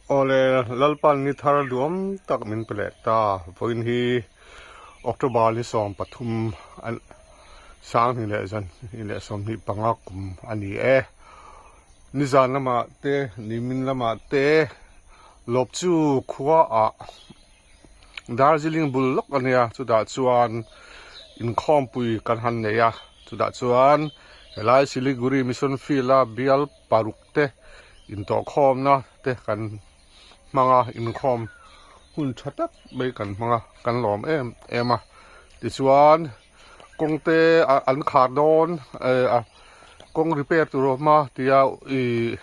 Awle, Lalpan ni thar duam tak min pe leh ta. Vawiin hi October ni 13 2025 kum a ni e. Nizan lamah te, nimin lamah te Lawpchu khua ah Darjeeling bul lawk a nia, chutah chuan inkhawmpui kan han nei a, chutah chuan helai Siliguri Mission Field a bial paruk te intawhkhawmna te kan hmang a, inkhawm hun tha tak mai kan hmang a, kan lawm em em a, tichuan kawng te an khar dawn eh kawng repair tur a awm a tia ih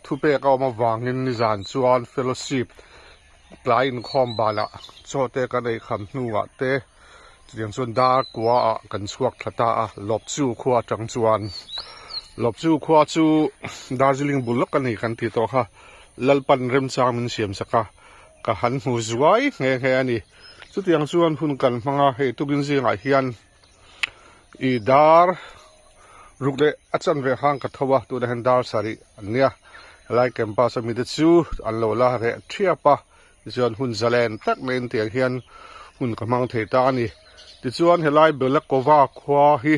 thupek a awm avangin nizan chuan fellowship Tlai inkhawm banah chaw te kan ei kham hnuah te chutiang chuan dar kua ah kan chhuak thla ta a, Lawpchu khua atang chuan Lawpchu khua chu Darjeeling bul lawk a ni kan tih tawh kha Lalpan remchang min siam sak a, ka han hmu zuai nghe nghe a ni. Chutiang chuan hun kan hmang a, hei tukin zingah hian ih dar ruk leh a chanve hang ka tho a tunah hian dar sarih an nia helai campus a mite chu an lo la reh thiap a tichuan hun zalen tak maiin tiang hian hun ka hmang thei ta a ni tichuan helai Belakova khua hi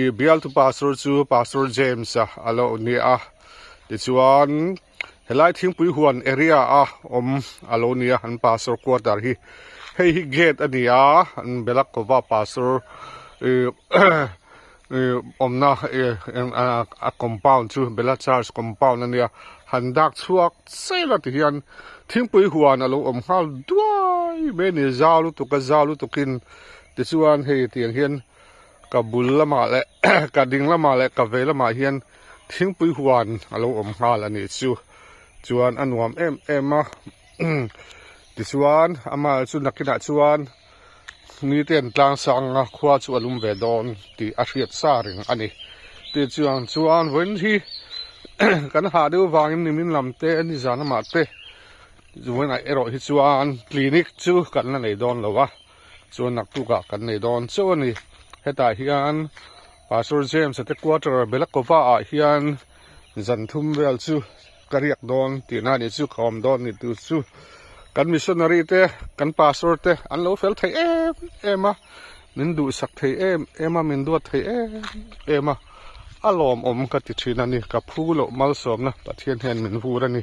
ih bialtu pastor chu pastor James a a lo ni a tichuan helai thingpui huan area a awm a lo ni a an pastor quarter hi hei hi gate a ni a an Belakova pastor ih ih awmna ih a compound chu Bela church compound a nia han dak chhuak chiah ila ti hian thingpui huan a lo awm nghal duai mai a ni zau lutuk a zau lutukin tichuan hei tiang hian ka bul lamah leh ka ding lamah leh ka vei lamah hian thingpui huan a lo awm nghal a nih chu chuan a nuam em em a tichuan amah chu nakinah chuan mite an tlang sang a khua chu a lum ve dawn tih a hriat sa reng a ni tichuan chuan vawiin hi kan hah deuh vangin nimin lam te nizan lamah te vawiinah erawh hi chuan clinic chu kan la nei dawn lo a. Chuan naktukah kan nei dawn chauh a ni. Hetah hian Pastor James a te quarter Belakova ah hian zan thum vel chu ka riak dawn tihna a nih chu ka awm dawn ni tur chu kan missionary te kan pastor te an lo fel thei em em a min duhsak thei em em a min duat thei em em a a lawmawm ka ti thin a ni ka phu loh malsawmna Pathian hian min vur a ni.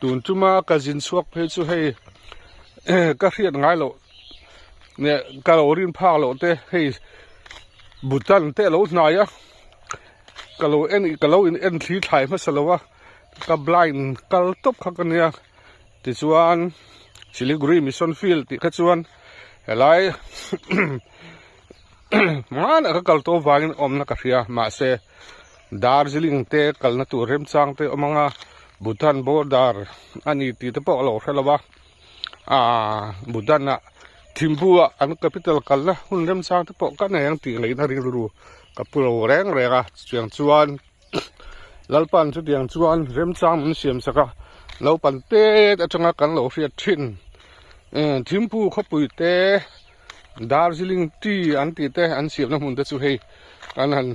Tun tuma ka zin chhuak phei chu hei ka hriat ngai loh nge ka lo rin phak loh te hei Bhutan te a lo hnai a ka lo en ka lo in en thli thlai hmasa lo a ka blind kal tawp kha ka nia tichuan Siliguri mission field tih kha chuan helai hmanah ka kal tawh vangin awmna ka hria mahse. Darjeeling te kalna tur remchang te awm ang a Bhutan border a ni tih te pawh a lo hre lo a aaa Bhutan ah Thimphu ah an capital kalna hun remchang te pawh ka nei ang tih ngaihna rilru ka pu lo reng reng a chutiang chuan Lalpan chutiang chuan remchang min siam sak a naupang te atanga kan lo hriat thin Thimphu khawpui te. Darjeeling tea an tih te an siamna hmun te chu hei kan han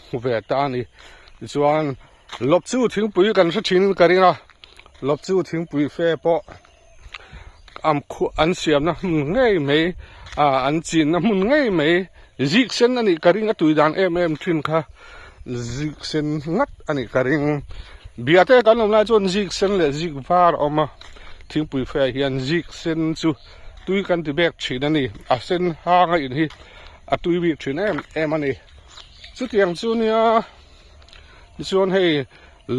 hmu ve ta a ni tichuan lawpchu thingpui kan hre thin ka ring a lawpchu thingpui fe pawh am khuh an siamna hmun ngei mai ah an chinna hmun ngei mai zik sen a nih ka ring a tui dan em em thin kha zik sen ngat a nih ka ring biate kan awm lai chuan zik sen leh zik var a awm a thingpui fe ah hian zik sen chu. Tui kan ti bek thin a ni a sen hang a in hi a tui bik thin em em a ni chutiang chu nia tichuan hei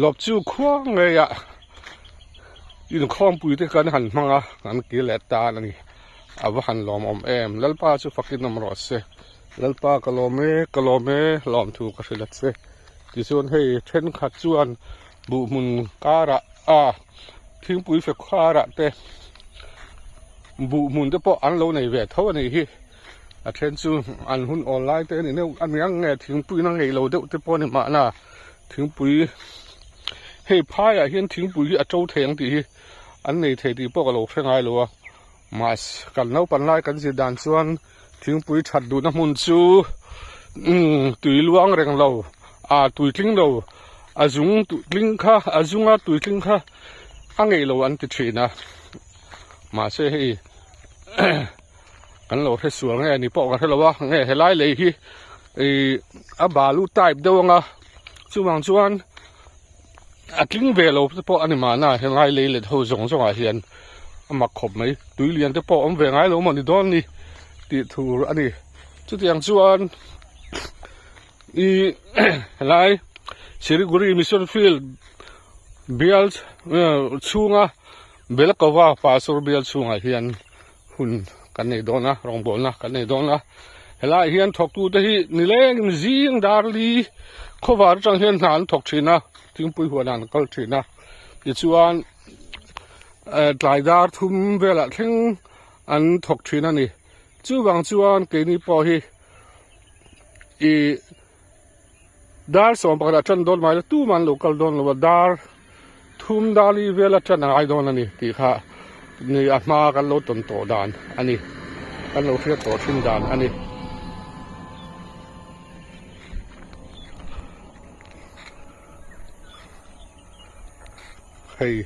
lawp chu khua ngei ah inkhawmpui te kan han hmang a kan kir leh tan a ni a va han lawmawm em lalpa chu fakin awm rawh se lalpa ka lawm e ka lawm e lawmthu ka hrilh a che tichuan hei thenkhat chuan buhhmun karah a. Thingpui fe kharah te buh hmun te pawh an lo nei ve tho a nih hi a then chu an hun awl lai te a ni deuh a niang nge thingpui na ngei lo deuh te pawh a ni mahna thingpui hei phaiah hian thingpui hi a to thei ang tih hi an nei thei tih pawh ka lo hre ngai lo a mahse kan naupang lai kan zir dan chuan thingpui that duhna hmun chu umm tui luang reng lo ah tui tling lo a zung tling kha a zunga tui tling kha. A ngeih lo an ti thin a, mahse hei kan lo hre sual nge ni pawh ka hre lo a, nge helai lei hi ih a balu type deuh anga chuvang chuan a tling ve lo te pawh a ni mahna helai lei let ho zawng zawng ah hian a mak khawp mai tui lian te pawh a awm ve ngai lo maw ni dawn ni tih tur a ni chutiang chuan ih helai Siliguri mission field bial chhunga Belakova pastor bial chhungah hian hun kan nei dawn a rawngbawlna kan nei dawn a helaiah hian thawktute hi nilengin zing darli khawvar atang hian hna an thawk thin a thingpui huanah an kal thin a tichuan eh tlai dar thum velah thleng an thawk thin a ni chuvang chuan keini pawh hi ih. Dar 11 ah tan dawn mai la tumah an lo kal dawn lo a dar thum dali vel atan a ngai dawn a ni tih kha ni a hma kan lo tawn tawh dan a ni kan lo hriat tawh thin dan a ni. Hei.